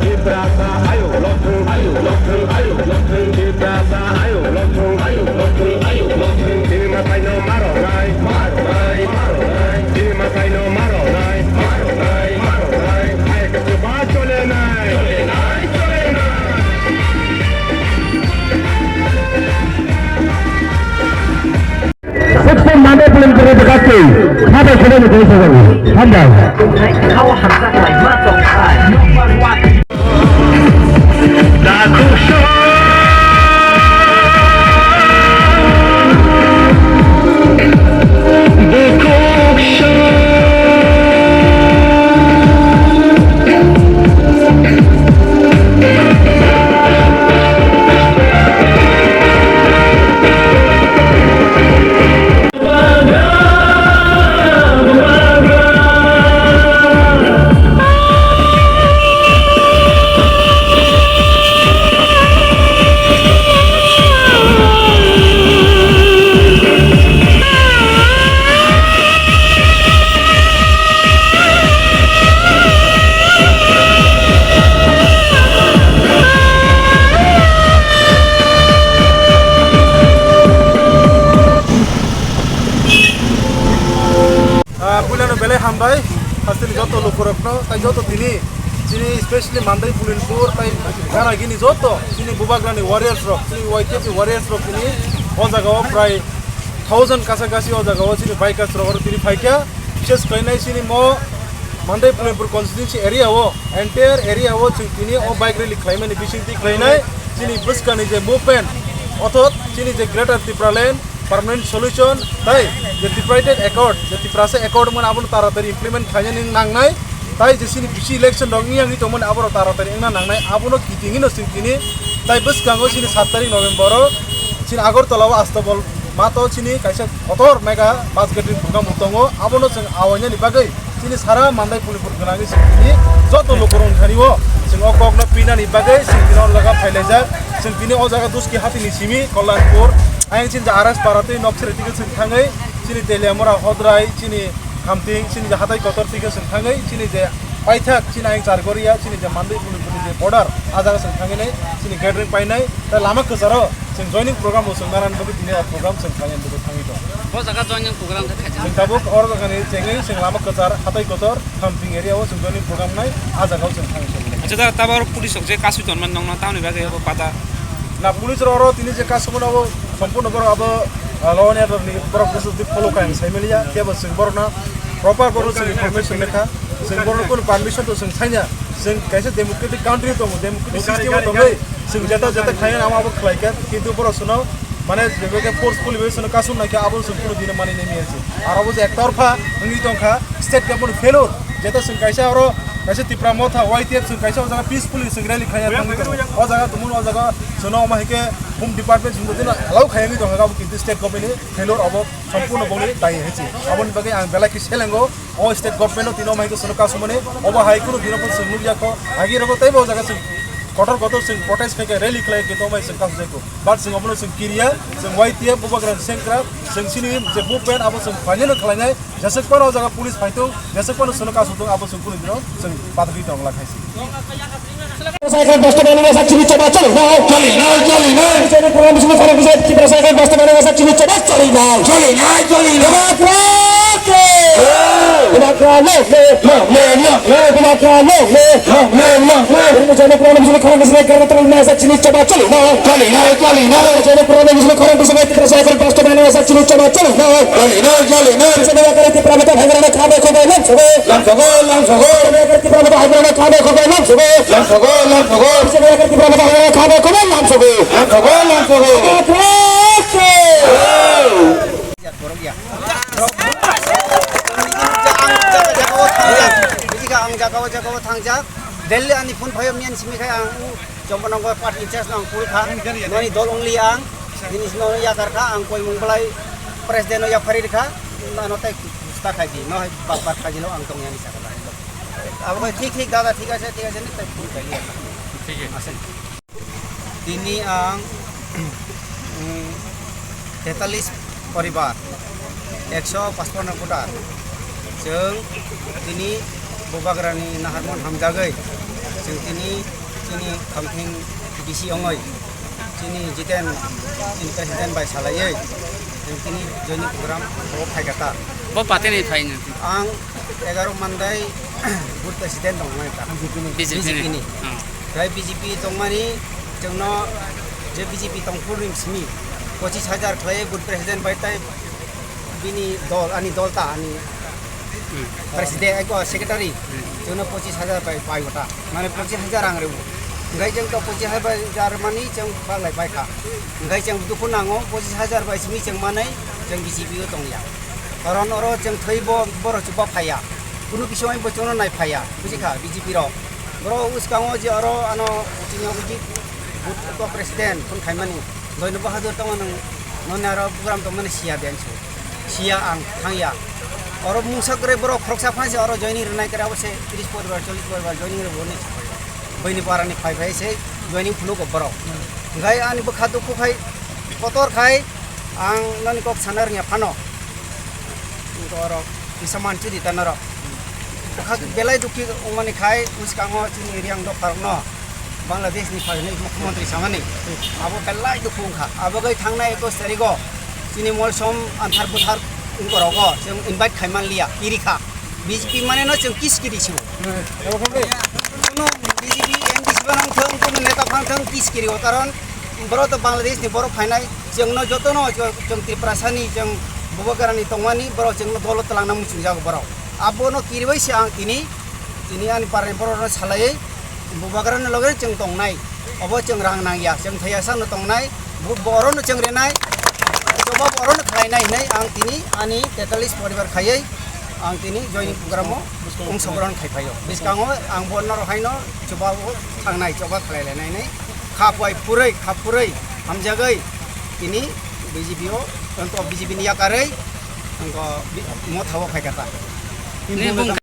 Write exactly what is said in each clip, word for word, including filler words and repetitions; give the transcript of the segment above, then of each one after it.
Tiprasa ayuk lothung, ayuk lothung, ayuk lothung, ayuk lothung. Tiprasa ayuk lothung, ayuk lothung, ayuk lothung. Tini masaino maroknai, maroknai, maroknai. Tini masaino maroknai, maroknai, maroknai. Ayuk chuba cholenai, cholenai, cholenai. Section Mandai Pulim Puri Bekasi, Mandai Pulim Puri Bekasi, Hambai. Ah, puilano belai hambai, hasteni joto lukurokno, tai joto tini, chini specially Mandai Pulinpur, tai gana gini joto, chini bubagrani warriors rok, chini Y T F ni warriors rok tini, o jaga o prai thousand kasa kasi o jaga o chini bikers rok oro tini phaikha, bises khlainai chini mo Mandai Pulinpur constituency area o, entire area o chwng tini o bike rally khlaimani bisingtwi khlainai, chini bwskani je movement, othot chini je Greater Tipraland, permanent solution, tai je Tripartite Accord, je Tiprasa Accord wngmani abono taratari implement khainani nangnai, tai je chini bisi election rok wngya wngwi tongmani aborok taratari wngna nangnai, abono kitingino chwng tini tai bwskango chini sat tarik November o chini Agartala o Astabol mato chini kaisa kotor mega bus gathering program bo tongo, abono chwng awainani bagwi chini sara Mandai Pulinpur gwnangwi chwng tini joto lukurok thani o chwng o kokno pinani bagwi chwng tini o jaga phailaijak. Chwng tini o jaga Duski hatini simi Kollanpur, ayang chini R S Para tei Nokseri tike chwng thangwi chini Teliamura Hodrai, chini Khamting, chini je hatai kotor tike chwng thangwi chini je paithak chini ayang Chargoria, chini je Mandai Pulinpur ni je border, a jaga chwng thangwi nai chini gathering painai, tei lama kwcharo chwng joining program bo chwng narani bagwi tini o program chwng khlainani bagwi thangwi tongo. Bo jaga joining program khe khaijak. Chwng tabuk oro jagani chengwi chwng lama kwchar hatai kotor Khamting area o chwng joining program nai, a jaga o chwng thangwi tongo. Acha, da, tabuk oro police rok je kasui tonmani nongno tamoni bagwi abo pata? Na, police rok oro tini je kasumano abo sompurno borok abo, ah, law and order ni borok bwswk follow kha ang sai manya, kebo chwng borokno proper borok chwng information lekha, chwng borokno permission to chwng sanya, chwng kaisa democratic country tongo, democratic system o tongwi chwng jeta jeta khlai abo abo khlai kha, kintu borok chwngno mane jebeke forcefully bai chwngno kasuk nai kha, abo chwng kunu dino mani nai manya se. Aro bo je ektorpha wngwi tong kha, state government failure, jeta chwng kaisa oro kaisa Tipra Motha, Y T F chwng kaisa o jaga peacefully chwng rally khlai thangwi tongo. O jaga tumung o jaga chwngno omo hai khe Home Department chwng dino allow khai wngwi tong kha, abo kintu state government ni failure, abo sompurno bongni dayi hai se. Aboni bagwi ang belai khe selengo. O state government o tino mai khe sono kasumani, obo hai kunu dino pun chwng nukya kho, agi rogo teibo o jaga chwng kotor kotor chwng protest khai khe rally khlai khe tongmai chwng kasujai kho. But chwng obono chwng kiriya, chwng Y T F bubagra sengkra, chwng chini je movement abo chwng phainai no khlainai, jeswk phano o jaga police phaithung, jeswk phano sono kasutong abo chwng kunu dino chwng pathakwi tongla khai se. Cycle bus stop ani wasa chini choba choli nai. Choli nai, choli nai. Chini program sini khorok bisa Tipra cycle bus stop ani wasa chini choba choli nai. Choli nai, choli nai. Choba choli. Borok ya. Ang jaga, jaga o thangjak. Bujikha, ang jaga o, jaga o thangjak. Delhi ani phone phaio miyan simi khai ang u Chompanongo party in charge no ang call kha. Noni dol only ang. Bini sino yakar kha, ang koi mung belai president no yaphari kha. Ano tai kusta khai di. No hai bak bak khai di lo ang tong yani sakha. Abo khai thik thik dada thik ase, thik ase ni tai phone khai di. Thik ase. Tini ang, mm, tetalis poribar, ekso pachpanno voter. Chwng tini Bubagrani naharmon hamjagwi, chwng tini chini khamthing bisi ongoi, chini Jiten, chini president bai salaiwi, chwng tini joining program o phaikha ta. Bo patini phaino? Ang egaro mandai booth president tongnai ta. B J P ni. B J P ni. Hmm. Tei B J P tongmani chwngno je B J P tongphuru ni simi pochis hajar khlai booth president bai tei bini dol, ani dol ta, ani president, eko secretary, chwngno pochis hajar bai pai gota. Mane pochis hajar rang rw. Hwnkhe chwng to pochis hajar mani chwng baglai pai kha. Hwnkhe chwng dukhu nango, pochis hajar bai simi chwng manai chwng B J P o tongya. Karon oro chwng thwibo borok chuba phaiya. Kunu kisa bai bochongno nai phaiya, buji kha B J P rok. Borok uskango je oro ano chini uji booth president phone khaimani. Doino Bahadur tongo nwng, noni aro program tongmani siya de ansu. Siya ang thangya. Oro mungsa kwrwi borok khoroksa phansi oro joining rwnai kwrwi abo se tris poribar, chollish poribar joining rw hwnwi. Buini parani phai phai se joining phunuk borok. Hwnkhe ani bwkha dukhu khai kotor khai ang noni kok sana rwngya phano. Borok kisa manchiri ta norok. Bwkha belai dukhi wngmani khai bwskango chini Reang dopharokno Bangladesh ni phainai mukhyamantri samani. Abo belai dukhu wngkha. Abo gai thangnai ekus tarigo chini molsom anthar buthar wngkorogo chwng invite khai manliya, kirikha. B J P mane no chwng kis kiri sibo. Kuno B J P M D C phano wngthong, kuno neta phano wngthong, kis kiri o karon borok to Bangladesh ni borok phainai, chwngno jotono chwng Tiprasani, chwng Bubagrani tongmani borok chwngno dolo twlangna muchungjago borok. Abono kiribai se ang tini, tini ani parani borokno salaiwi Bubagrani loge chwng tongnai. Obo chwng rang nangya, chwng thaiya sano tongnai, bo-, bo orono chwng rinai, choba bo orono khlainai hinwi ang tini ani tetalis poribar khaiwi ang tini joining program o ongsogron khai phaio. Bwskango ang bo norok haino choba o thangnai, choba khlai lainai hinwi kha pai phurwi, kha phurwi hamjagwi tini B J P o, B J P ni yakarwi Angko bi-, motha o khai kha ta. Ni bung-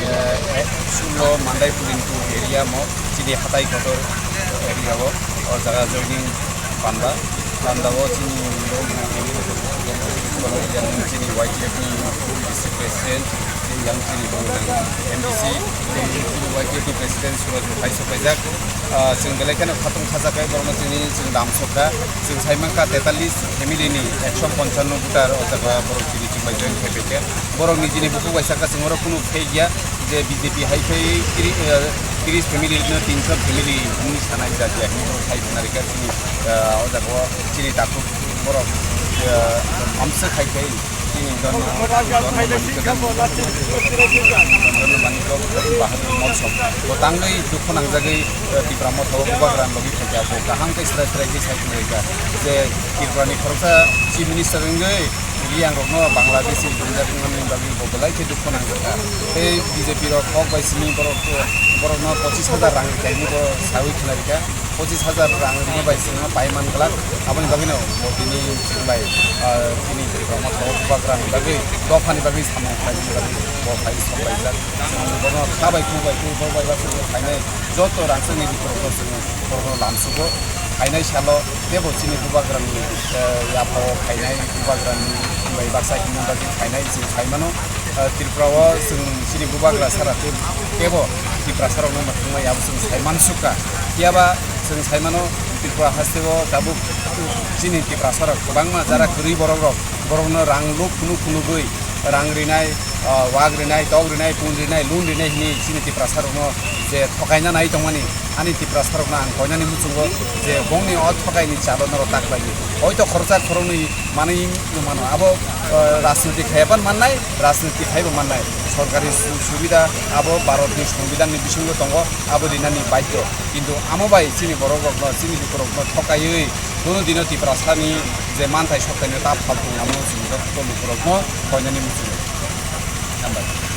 Eh, eh, Sulo Mandai Pudinpur area mo, chini hatai kotor area o, o jaga joining panda, panda o chini, chini Y T F ni district president, chini yang chini M D C, chini Y T F ni president Suraj Bhai Sopaijak. Ah, chwng belai kheno khatung khajakai borokno chini chwng lamsokha. Chwng sai mankha tetalis family ni ekso ponchanno voter o jaga borok chini chwng bai join khai paikha. Borok nijini bukhuk bai sakha chwng oro kunu fake ya je B J P hai khai tiri-, eh, tris family no tinso family hwnwi sanai ja je hwnwi borok khai khna rikha chini, ah, o jaga o chini takhuk borok, ah, amsa khai khai. Chini dono, dono manikha, dono manikha Bahadur Molsom. Bo tangwi dukhu nangjagwi, eh, Tipra Motha o Bubagra logi phaikha, bo kaham khe srai srai khe sai phunukha je Tripura ni khoroksa Chief Minister wngwi Reang rokno Bangladeshi ringjak wngmani bagwi bo belai khe dukhu nangjakha. Tei B J P rok kok bai simi borok, borokno pochis hajar rang rikha hinwi bo sawi khna rikha. Pochis hajar rang rwna bai chwngno pai man glak, aboni bagwino bo tini chwng bai, ah, tini Tripura Motha o Bubagrani bagwi, dophani bagwi samung khlaimani bagwi bo phai sok laijak. Chwng bono kha bai, khu bai, khu, bok bai, bak bai phainai joto rangchakni borokno chwng borokno lamsugo. Phainai salo teibo chini Bubagrani, eh, yaphao phainai, Bubagrani bai baksa himna bagwi phainai chwng sai mano. Ah, Tripura o chwng chini Bubagra sara tei teibo Tiprasa rokno mwthangmai abo chwng sai mansukha. Phiyaba chwng sai mano Tripura haste o tabuk chini Tiprasa rok kwbangma jara kwrwi borok rok, borokno rang luk phunuk phunugwi rang rinai, ah, wak rinai, tok rinai, pun rinai, loan rinai hini chini Tiprasa rokno je thokaina nai tongmani, ani Tiprasa rokno ang koinani muchungo je bongni o thokaini chalo norok tak khlaidi. Hoito khoroksa khoroknwi manwi mano, abo, ah, rajniti khaiyapan mannai, rajniti khaibo mannai. Sorkari su-, subida abo Bharatni Songbidanni bisingo tongo, abo rinani baidhyo. Kintu amo bai chini borok rokno, chini lukurokno thokaiwi kuno dino Tiprasani je manthai soktaino ta phaltung amo chini joto lukurokno koinani muchungo. Hambai.